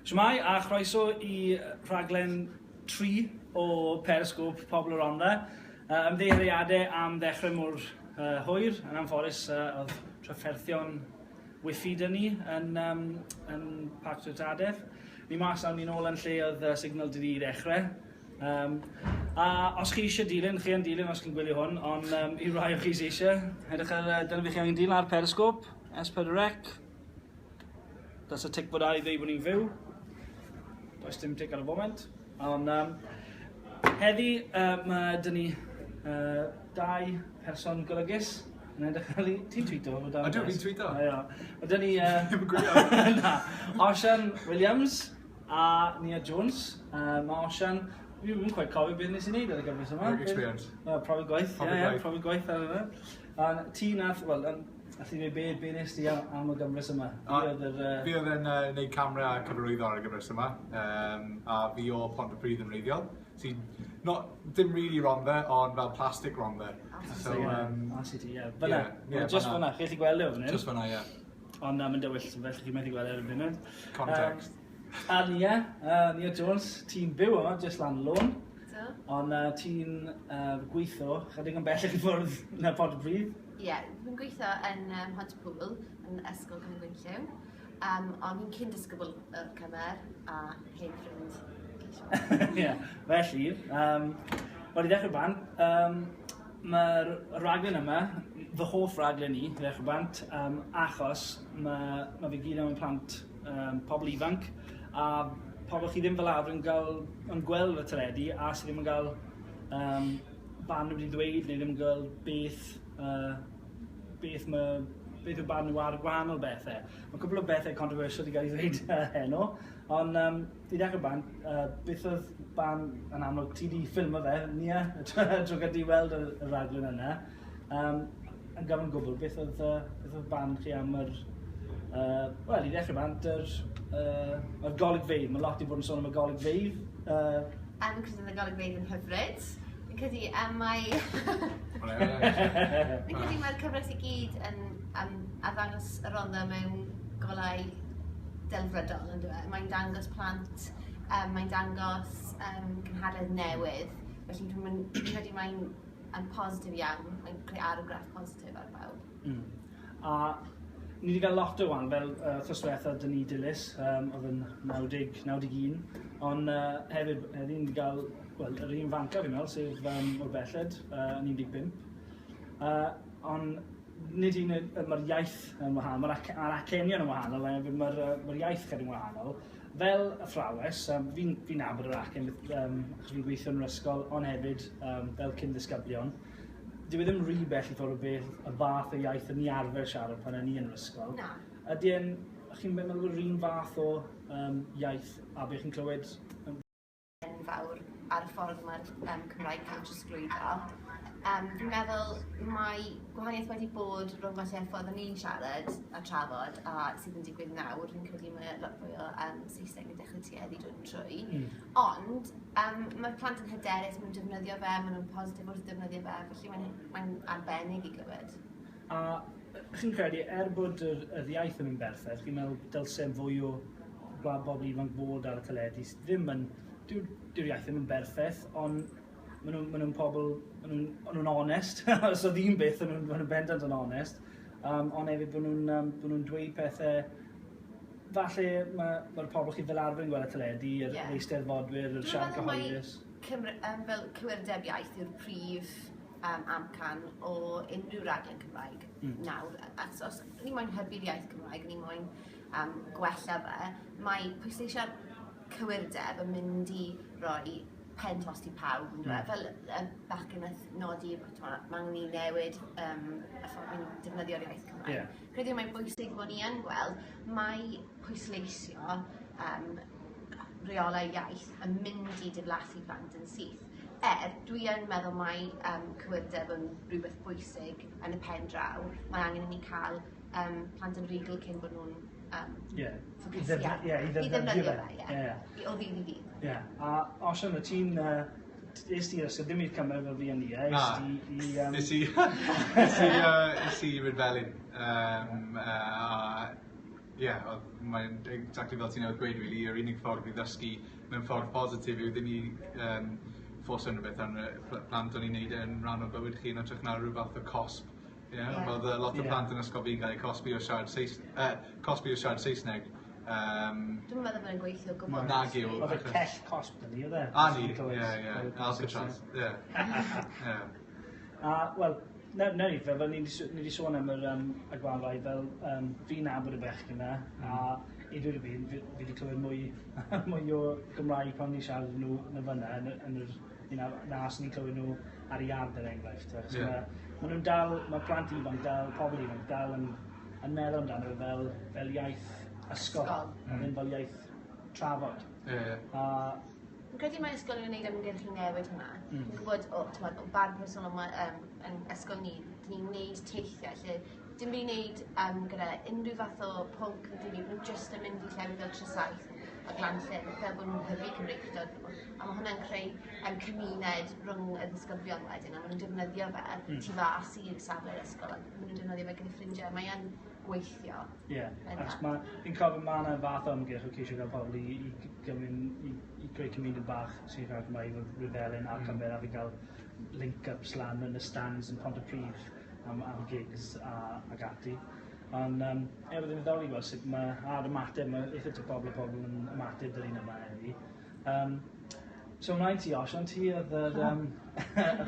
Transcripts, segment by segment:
Shwmae a chroeso i rhaglen 3 o Periscope Pobl y Rhondda. Ymddiheuriadau am ddechrau mor hwyr, yn anffodus oedd trafferthion wifi dyn ni yn, um, yn Parc Treftadaeth. Ni mas awn ni nôl yn lle oedd uh, signal di ddechrau. Um, a os chi eisiau dilyn, chi yn dilyn os chi'n gwylio hwn, ond um, i rai o chi sydd eisiau, edrych ar, uh, dyna fi chi angen dilyn ar Periscope, S4C, That's a tick bod ar i ddweud bod ni'n fyw. Does dim tick ar y foment. Ond um, heddi, uh, mae dyn ni dau person golygus yn edrych ar i... Ti'n tweeto? Ydw, fi'n tweeto. Mae dyn ni... Ddim yn gwylio. Na. Osian Williams a Nia Jones. Mae Osian... Fi ddim yn quite cofio beth nes i wneud ar y gyfres yma. Work experience. Profi gwaith, ie, ie, profi gwaith ar yna. A ti nath, wel, Alli di dweud be, be nes di am, am y gyfres yma? Fi oedd yr... Fi oedd yn neud camera a cyfarwyddo ar y gyfres yma, um, a fi o Pontypridd yn wreiddiol. Sy'n, not, dim really Rhondda, ond fel plastic Rhondda. So, um, ACT, ie. Fyna, yeah, just fyna, chi'n gallu gweld e o fan hyn. Just fyna, ie. Yeah. Ond na, mae'n dywyll, so felly chi'n methu gweld e ar y funud. Context. A Nia, Nia Jones, ti'n byw yma, just lan lôn. Ond ti'n gweithio chydig yn bellach i ffwrdd na Pontypridd. Ie, yeah, fi'n gweithio yn Pontypool, yn Ysgol Cyngor Gwynllyw. Um, ond fi'n cyn disgybl o'r cymer a hen ffrind. Ie, yeah, felly, um, wel i ddechrau bant, um, mae'r raglen yma, fy hoff raglen i, i ddechrau bant, um, achos mae, mae fi gyd am plant, um, pobl ifanc, a pobl chi ddim fel arfer yn, gael, yn gweld y teledu a sydd ddim yn cael um, barn nhw wedi ddweud neu ddim yn gweld beth, uh, beth, ma, beth yw barn nhw ar gwahanol bethau. Mae cwbl o bethau controversial wedi cael ei ddweud heno, ond um, i ddechrau barn, uh, beth oedd barn yn amlwg, ti di ffilmo fe, Nia, trwy gael di weld y, y raglen yna. Um, yn gyfan gwbl, beth oedd, uh, beth oedd barn chi am yr... Uh, Wel, i ddechrau bant, yr, uh, yr golygfeydd. Mae lot i bod yn sôn am y golygfeydd. Fi'n credu oedd y golygfeydd yn hyfryd. Fi'n credu mae... Fi'n credu mae'r cyfres i gyd yn um, arddangos y Rhondda mewn golau delfrydol, yn dweud. Mae'n dangos plant, um, mae'n dangos um, cynhadledd newydd. Felly dwi'n credu mae'n yn positif iawn, mae'n creu argraff positif ar bawb. A ni wedi cael lot o wan, fel wythnos diwetha dyn ni Dilys, um, oedd yn 90, 91, ond hefyd heddi ni wedi cael, wel, yr un fanca fi'n meddwl, sef um, o'r belled, yn 15. Ond nid un, mae'r iaith yn wahanol, mae'r ac, acenion yn wahanol, a hefyd mae'r mae iaith chydig yn wahanol. Fel athrawes, um, fi'n fi nabod yr acen, um, achos fi'n gweithio yn yr ysgol, ond hefyd um, fel cyn ddisgyblion, dyw e ddim rhy bell i ffwrdd o beth y fath o iaith yn ni arfer siarad pan o'n ni yn yr ysgol. Na. Ydy e'n, chi'n meddwl bod yr un fath o um, iaith a beth chi'n clywed? Enfawr ar y ffordd mae'r um, Cymraeg cael trosglwyddo. Um, fi'n meddwl mae gwahaniaeth wedi bod rhwng falle ffordd o'n i'n siarad a trafod a sydd yn digwydd nawr. Fi'n credu mae lot fwy o um, Saesneg yn dechrau tueddu dod yn trwy. Ond um, mae'r plant yn hyderus, maen nhw'n defnyddio fe, maen nhw'n positif wrth defnyddio fe, felly mae'n mae arbennig i glywed. A chi'n credu, er bod yr, yr iaith ddim yn berffaith, chi'n meddwl dylse fwy o bobl ifanc fod ar y teledu sydd ddim yn... Dyw'r dyw iaith ddim yn berffaith, ond maen nhw'n ma nhw pobl... Maen nhw'n ma nhw onest. So ddim byth, maen nhw'n ma nhw bendant yn onest. Um, ond hefyd bod nhw'n um, bod nhw dweud pethau falle mae'r ma pobl chi fel arfer yn gweld y teledu, yr yeah. eisteddfodwyr, yr siarad cyhoeddus. Cymru, um, fel cywirdeb iaith yw'r prif um, amcan o unrhyw raglen Cymraeg nawr. Achos os ni moyn hybu'r iaith Cymraeg, ni moyn um, gwella fe, mae pwysleisio'r cywirdeb yn mynd i roi pen tost i pawb, yn mm. Fel y bachgen nath nodi, mae angen i newid um, y ffordd ni'n defnyddio'r iaith Cymraeg. Yeah. Credu mae'n bwysig bod ni yn gweld, mae pwysleisio um, reolau iaith yn mynd i diflasu plant yn syth. Er, dwi yn meddwl mai um, cywirdeb yn rhywbeth bwysig yn y pen draw. Mae angen i ni cael um, plant yn rugl cyn bod nhw'n um, yeah. ffocysu ar... Yeah, i ddefnyddio fe. Ie, yeah. O ddydd i ddydd. Ie. A Osian, wyt ti'n... Uh, es ti i'r ysgol, ddim i'r Cymer fel fi a Nia, es ti i... Um... Nes i, nes i, uh, nes i Rhydfelin. Um, uh, a Ie, yeah, mae'n exactly fel ti'n newydd gweud, really, yr unig ffordd i ddysgu mewn ffordd positif yw ddim i fforso unrhyw beth ar y plant, ond i wneud e'n rhan o bywyd chi yn hytrach na rhyw fath o cosb. Yeah, yeah. Oedd lot o plant yn ysgol fi'n cael eu cosbi o siarad cosbi o siarad Saesneg. Dwi'n meddwl bod yn gweithio o gwbl. Nag yw. Oedd y cell cosb dyn ni, oedd e? A ni, ie. Alcatraz, ie. A, wel, na ni, fel ni wedi sôn am yr y gwaelai, fel fi'n nabod y bechgyn yna, a i dweud y byd, fi wedi clywed mwy o Gymraeg pan ni'n siarad nhw yn y fyna, yn yr, na os ni'n clywed nhw ar y iard er enghraifft. Achos ma nhw'n dal, mae plant ifanc dal, pobl ifanc dal yn meddwl amdano fel iaith ysgol, a ddim fel iaith trafod. Yeah. A Fi'n credu mae ysgolion yn gwneud ymgyrch i newid hwnna. Fi'n gwybod o, t'mod, o barn personol ma, yn ysgol ni, dyn ni'n gwneud teithiau lle dim byd i wneud gyda unrhyw fath o pwnc yn dim byd, maen nhw jyst yn mynd i llefydd fel Tresaith a Glanllyn, fel bod nhw'n hybu Cymreictod nhw. A mae hwnna'n creu cymuned rhwng y ddisgyblion wedyn, a maen nhw'n defnyddio fe tu fas i'r safle'r ysgol, a maen nhw'n defnyddio fe gyda ffrindiau. Mae yn gweithio. Ie, yeah, achos fi'n cofio mae yna fath o ymgyrch o ceisio gael pobl i greu cymuned bach sy'n rhaid Cymraeg fel Rhyfelin a Cymer, a fi gael link-ups lan yn y stands yn Pontypridd am gigs ac ati. Ond ie, bydd yn ddiddorol i gweld sut mae ar ymateb, mae eitha ty pobl yn ymateb dy'r un yma heddi. So ymlaen ti, Osian, ti oedd y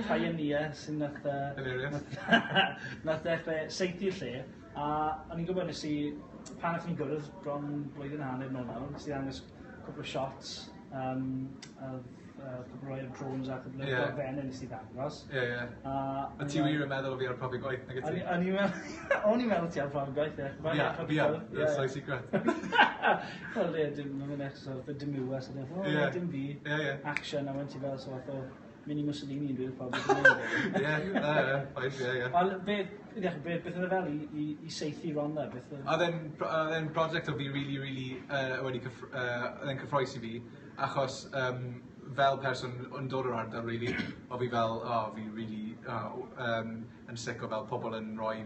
pioneer sy'n Hilarious. nath dechrau saethu'r lle, a o'n i'n gwybod nes i, pan nath ni'n gwrdd bron blwyddyn a hanner nôl nawr, nes i ddangos cwpl o shots, oedd cwpl o rai o'r drones a cwpl o dogfennau nes i ddangos. Ie, ie. A A ti wir yn meddwl o fi ar profi gwaith, nag O'n ti? O'n i'n meddwl ti ar profi gwaith, ie. Fi ar, fi ar. That's my secret. Wel, ie, dim, mae'n mynd eto sort of demure, sort of, oh, dim fi. Ie, ie. Action, a wedyn ti fel sort of mini Mussolini yn dweud pobl. Ie, na, ie, fine, ie. Ond beth, i ddechrau, beth oedd e fel i saethu Rhondda? Beth oedd? Oedd e'n prosiect o fi really, really, oedd e'n cyffroes i fi, achos fel person yn dod o'r ardal, really, o fi fel, oh, fi really oh, yn sick o fel pobl yn rhoi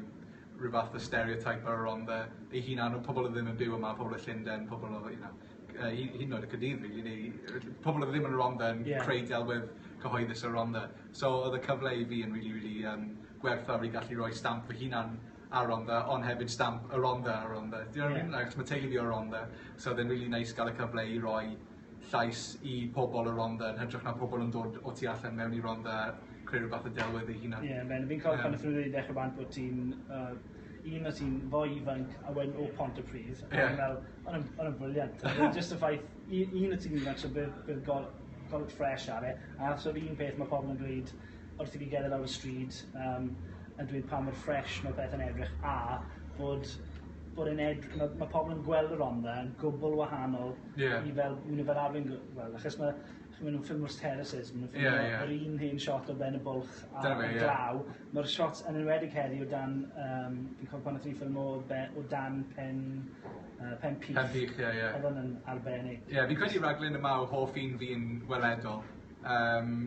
rhyw fath o stereotype ar y Rhondda ei hunan, o pobl oedd ddim yn byw yma, pobl o Llundain, pobl o, hyd yn oed y Caerdydd, really, neu pobl oedd ddim yn y Rhondda yn creu delwedd cyhoeddus o'r Rhondda. So oedd y cyfle i fi yn really, really gwerthfawr i gallu rhoi stamp fy hunan ar Rhondda, ond hefyd stamp y Rhondda ar Rhondda. Do you know what I mean? Like, mae teulu fi o'r Rhondda, so oedd e'n really nice gael y cyfle i roi llais i pobl y Rhondda yn hytrach na pobl yn dod o tu allan mewn i Rhondda a creu rhyw fath o delwedd ei hunan. Ie, yeah, Ben, fi'n cofio pan wnaethon nhw ddweud ddechrau bant bod ti'n un o ti'n fwy ifanc a wedyn o Pontypridd. A o'n fel, o'n yn brilliant. Just y ffaith, un o ti'n ifanc, so bydd golwg fresh ar e. A so'r un peth mae pobl yn dweud wrth i fi gerdded lawr y stryd, yn dweud pa mor fresh mae peth yn edrych, a bod yn mae pobl yn gweld y Rhondda yn gwbl wahanol i fel, maen nhw fel arfer yn gweld, achos maen nhw'n ffilmo'r terraces, maen nhw'n ffilmo yr un hen shot o ben y bwlch a Dyna fe, y ie. glaw. Mae'r shots yn enwedig heddi o dan, fi'n cofio pan nath ni ffilmo o dan Pen Pych. Pen Pych, ie, ie. Oedd hwn yn arbennig. Ie, fi'n credu raglen yma o hoff un fi'n weledol.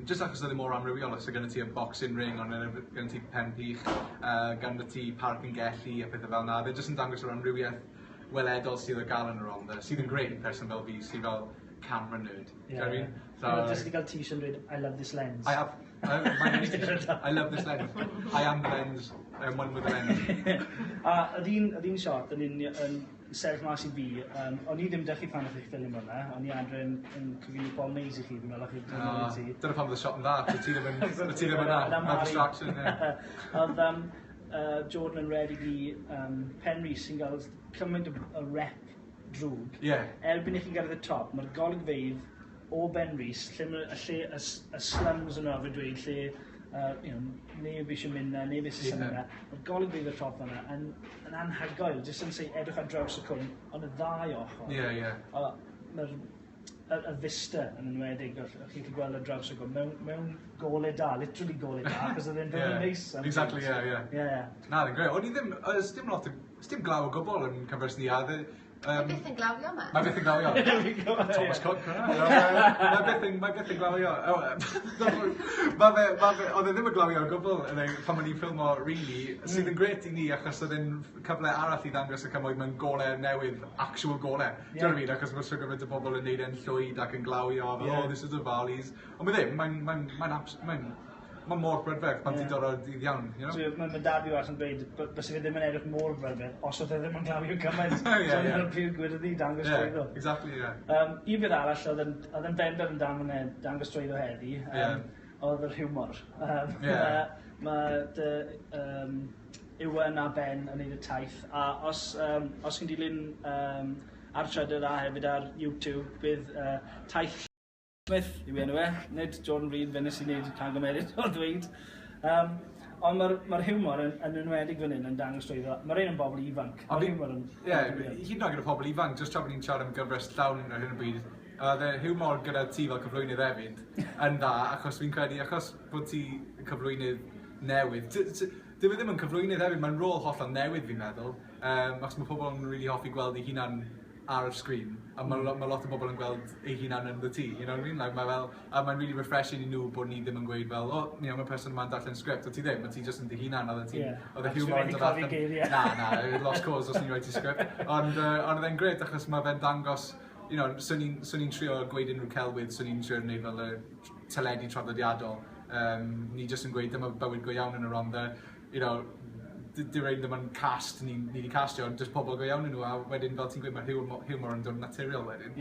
Just achos oedd e mor amrywiol, so gyda ti y boxing ring, ond yna gyda ti Pen Pych, gyda ti Parc yn Gelli a pethau fel 'na. Fe jyst yn dangos yr amrywiaeth weledol sydd o gael yn y Rhondda, sydd yn great i person fel fi, sydd fel camera nerd. Do you know what I mean? So, Mae'n jyst i gael t-shirt yn dweud, "I love this lens." I have. I love this lens. I am the lens. I am one with the lens. A oedd un shot yn sefyll mas i fi, o'n i ddim dechrau pan nath i ffilm hwnna, o'n i adre yn cyfino bolognese i chi, fi'n meddwl, chi'n Ah, ti. dyna pam oedd y shot yn dda, so ti ddim yn na, Na na Mari. distraction, ie. Oedd Jordan yn redeg i Penrhys sy'n gael cymaint o rep drwg. Erbyn i chi gyrraedd y top, mae'r golygfeydd o Benrhys, lle ma, y, lle, y slums yna fe dweud, lle neb eisiau mynd na, neb eisiau symud na. Mae'r golygfeydd y top yna yn anhygoel, jyst yn say, edrych ar draws y cwm, ond y ddau ochr. Ie, ie. A mae'r y vista yn enwedig, o'ch chi'n gallu gweld ar draws y cwm, mewn gole da, literally gole da, achos oedd e'n very neis. Exactly, ie, ie. Ie, ie. Na, oedd e'n grêt. O'n i ddim, oes dim lot o, oes dim glaw o gwbl yn cyfres ni, a Mae byth yn glawio yma. Mae byth yn glawio. Thomas Cook, hwnna. Mae byth yn glawio. Mae fe, oedd e ddim yn glawio o gwbl pan o'n i'n ffilmo, really, sydd yn gret i ni, achos oedd e'n cyfle arall i ddangos y cymoedd mewn golau newydd, actual golau. Yeah. Dwi'n mean, achos mae so gymaint o bobl yn neud e'n llwyd ac yn glawio, fel, "Oh, this is the valleys." Ond mae ddim, mae'n mor brydferth pan ti'n dod o'r dydd iawn. So, mae dad fi was yn dweud, byse fe ddim yn edrych mor brydferth os oedd e ddim yn glawio cymaint. So, ie. Helpu'r gwyrddni dangos trwyddo. Exactly, yeah. Un peth arall oedd yn bendant yn dangos trwyddo heddi, oedd yr hiwmor. Mae dy Iwan a Ben yn neud y taith, a os chi'n dilyn ar Trydar a hefyd ar YouTube, bydd taith Smith yw enw e, nid Jordan Reed, fe nes i wneud camgymeriad o ddweud. Ond mae'r hiwmor yn enwedig fan hyn yn dangos trwyddo. Mae'r un yn bobl ifanc. Mae'r hiwmor yn Ie, hyd yn oed gyda pobl ifanc, just tra bod ni'n siarad am gyfres llawn ar hyn o bryd, oedd y hiwmor gyda ti fel cyflwynydd hefyd yn dda, achos fi'n credu, achos bod ti yn cyflwynydd newydd, dyw e ddim yn cyflwynydd hefyd, mae'n rôl hollol newydd fi'n meddwl, achos mae pobl yn really hoffi gweld eu hunan ar y sgrin, a mae ma lot o bobl yn gweld eu hunan yn the tŷ, you know what I mean? Like, mae fel, a mae'n really refreshing i nhw bod ni ddim yn gweud fel, "Oh, mae'r person yma'n darllen sgript," o ti ddim, o ti just yn dy hunan, oedd ti'n, oedd y A ti hiwmor yn wedi dod cofio allan. geiriau. Na, na, lost cause os ni'n rhoi ti sgript. Ond oedd e'n gret achos mae fe'n dangos, swn i'n trio gweud unrhyw celwydd, swn i'n trio gwneud fel y teledu traddodiadol. Ni jyst yn gweud dyma bywyd go iawn yn y Rhondda, dyw rhain ddim yn cast ni wedi castio, ond just pobl go iawn yn nhw, a wedyn fel ti'n gweud, mae hiwmor yn dod naturiol wedyn.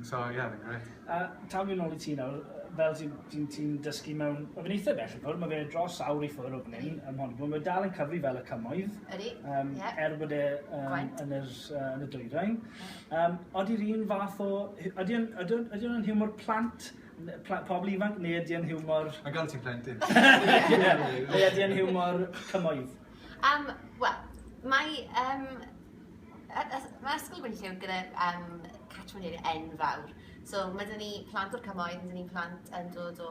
So, yeah, they're great. A taw fi nôl i ti nawr, fel ti'n ti dysgu mewn. Mae fe'n eitha bell i ffwrdd, mae fe dros awr i ffwrdd o fan hyn, ym Mhontypridd. Mae dal yn cyfri fel y cymoedd. Ydy, ie. Er bod e Gwent. yn y dwyrain. Ody'r un fath o... Ydy o'n hiwmor plant, pobl ifanc, neu ydy o'n hiwmor Mae'n gael ti'n plentyn. Ie, neu ydy o'n hiwmor cymoedd? Wel, mae Ysgol Gwynllyw gyda catchment area enfawr. So mae dyn ni plant o'r cymoedd, mae dyn ni plant yn dod o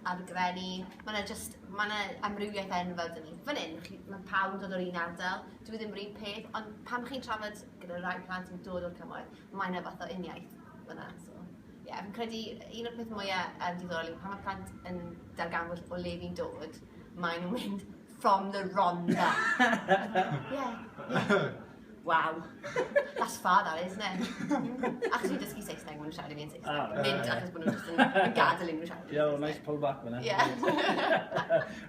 Abergavenny. Mae yna amrywiaeth enfawr dyn ni. Fan hyn, mae pawb yn dod o'r un ardal. Dwi ddim yr un peth, ond pan chi'n trafod gyda rai plant yn dod o'r cymoedd, mae yna fath o uniaith fyna. So, ie, yeah, fi'n credu un o'r peth mwyaf diddorol yw pan mae plant yn darganfod o le fi'n dod, maen nhw'n mynd, "From the Rhondda." Yeah. Wow. That's far that, isn't it? Achos fi'n dysgu Saesneg, maen nhw'n siarad i fi yn Saesneg. Ah, right. Nid achos bod nhw'n just yn gadael i nhw siarad. Ie, well, nice pull back fyna. Yeah.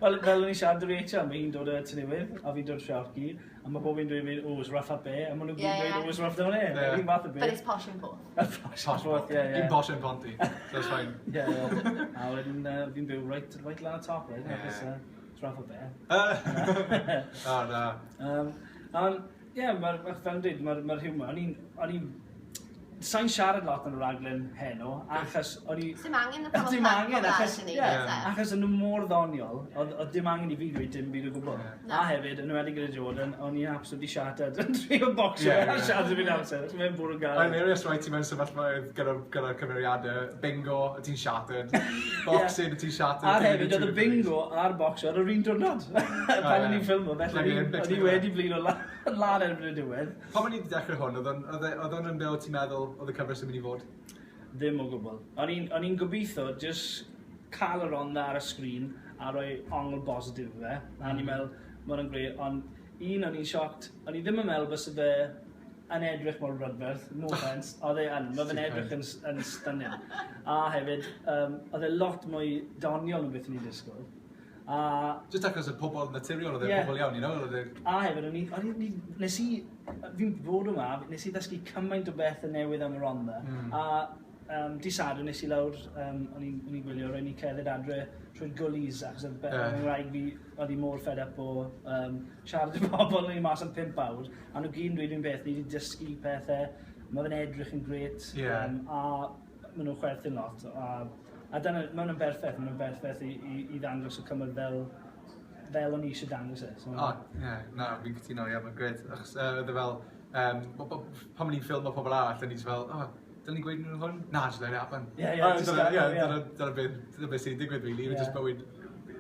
Wel, fel o'n i'n siarad â Rachel, mae hi'n dod o Tŷ Newydd, a fi'n dod o Treorci, a mae pob un dweud fi, "Oh, it's rough up there," a maen nhw'n gyd dweud, "Oh, it's rough down here." Yeah. Un fath o But beth. it's posh in Porth. Posh in Porth, ie. Dwi'n posh in Ponty, so it's fine. Ie. A wedyn, fi'n byw right lan y top, right? Achos, it's rough up there. Oh, na. Ie, mae'r fel yn dweud, mae'r hiwmor, o'n i'n, sa'n siarad lot yn y raglen heno, achos o'n i Dim angen y pobl Dim angen, achos, yn ie, neud e. achos o'n nhw mor ddoniol, oedd dim angen i fi dweud dim byd o gwbl. Na. A hefyd, yn enwedig gyda Jordan, o'n i'n absolutely shattered yn trio bocsio Ie, a ie. siarad i fi'n amser. So mae'n bwrw gael. Hilarious, right, ti mewn sefyllfaoedd gyda cymeriadau, bingo, a ti'n shattered, boxing, a ti'n shattered. A Ti'n hefyd, mynd oedd y trwy bingo a'r bocsio ar yr un diwrnod pan o'n i'n ffilmo, felly Like o'n Olympics, i nag yw e? wedi blino lan erbyn y diwedd. Pan o'n i wedi dechrau hwn, oedd o'n yn be o ti'n meddwl oedd y cyfres yn mynd i fod? Ddim o gwbl. O'n i'n gobeithio just cael y Rhondda ar y sgrin a rhoi ongl bositif i fe. A o'n i'n meddwl, mae hwnna'n greu, ond un o'n i'n shocked, o'n i ddim yn meddwl byse fe yn edrych mor brydferth, no offence, oedd e yn, mae fe'n edrych yn stunning. A hefyd, oedd e lot mwy doniol yn beth o'n i'n disgwyl. A Just achos y pobl naturiol, oedd e pobl iawn, oedd e A hefyd, o'n i, nes i, fi'n bod yma, nes i ddysgu cymaint o bethau newydd am y Rhondda. A di Sadwrn nes i lawr, o'n i'n gwylio, ro'n i cerdded adre trwy'r gullies, achos oedd ngwraig fi, oedd hi mor fed up o siarad i bobl, o'n i mas am 5 awr, a nhw gyd yn dweud un beth, ni wedi dysgu pethau, mae fe'n edrych yn gret, a maen nhw'n chwerthin lot, a dyna, mae hwnna'n berffaith, mae hwnna'n berffaith i ddangos y cymoedd fel o'n i eisiau dangos e. So, O, ie, na, fi'n cytuno, ie, mae'n gret. Achos oedd e fel, pan o'n i'n ffilm o pobl arall, o'n i'n fel, "Oh, dylen ni gweud nhw hwn? Na, just let it happen." Ie, Ah, just dyna, gadael, ie, ie. dyna beth sy'n digwydd, really. Ie. Just bywyd,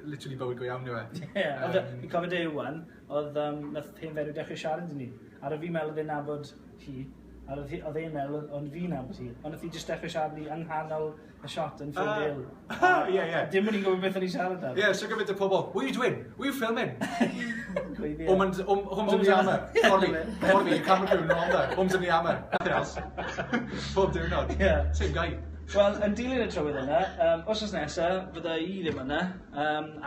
literally bywyd go iawn yw e. Ie, fi'n cofio day one, oedd nath hen fenyw dechrau siarad i ni. A roedd fi'n meddwl oedd e'n nabod hi, a roedd oedd e'n meddwl ond fi'n nabod hi. Ond nath hi jyst dechrau siarad ni yng nghanol y shot yn Phil Dale. Ie, ie. Dim ond i'n gwybod beth o'n i'n siarad am. Ie, so gymaint o pobl, what are you doing? What are you filming? Gweiddi. Homes, Homes in the Armour. Sorry, sorry, camera crew yn Rhondda. Homes in the Armour. Nothing else. Pob diwrnod. Ie. Same guy. Wel, yn dilyn y trywydd yna, wythnos nesaf, fydda i ddim yna,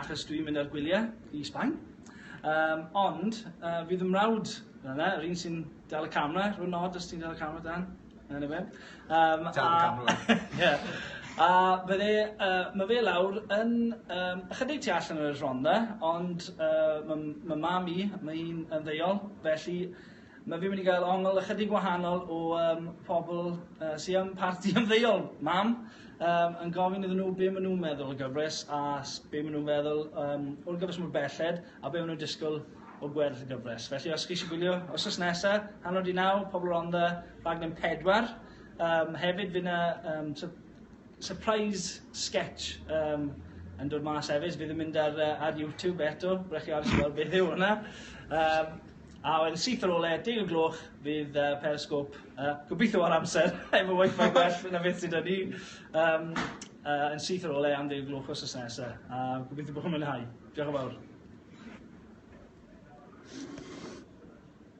achos dwi'n mynd ar gwyliau i Sbaen. Ond, fydd fy mrawd yna, yr un sy'n dal y camera, rwy'n nod os ti'n dal y camera, Dan. Na fe. Dal y camera. Ie. A fydde, mae fe lawr yn ychydig tu allan o'r Rhondda, ond mae ma mam i, mae hi'n ymddeol, felly mae fi'n mynd i gael ongl ychydig wahanol o pobl sy yn parti ymddeol, mam, yn gofyn iddyn nhw be maen nhw'n meddwl o'r gyfres a be maen nhw'n meddwl o'r gyfres mor belled a be maen nhw'n disgwyl o gweddill y gyfres. Felly os chi eisiau gwylio wythnos nesaf, 9:30, Pobl Rhondda, rhaglen 4. Hefyd fydd yna surprise sketch yn dod mas hefyd, fydd yn mynd ar YouTube eto, rhaid chi aros i weld beth yw hwnna. A wedyn syth ar ôl e, 10 o gloch, fydd Periscope, gobeithio ar amser, efo wifi gwell na beth sydd 'da ni, yn syth ar ôl e am 10 o gloch wythnos nesaf. A gobeithio bod chi'n mwynhau. Diolch yn fawr.